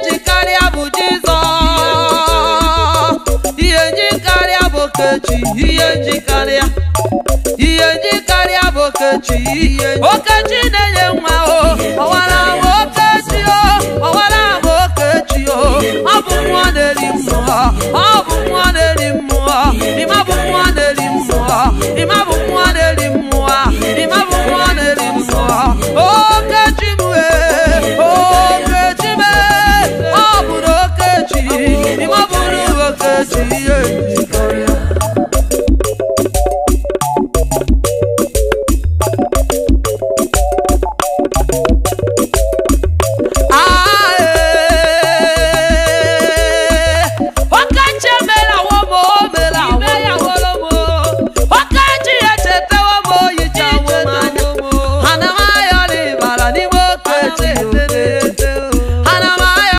njikarịa bụ Jizọs. Ihe njikarịa bụ Okechi. Ihe njikarịa, ihe njikarịa bụ Okechi. Okechi na-enye nwa o, ọwara m Okechi o, ọwara m.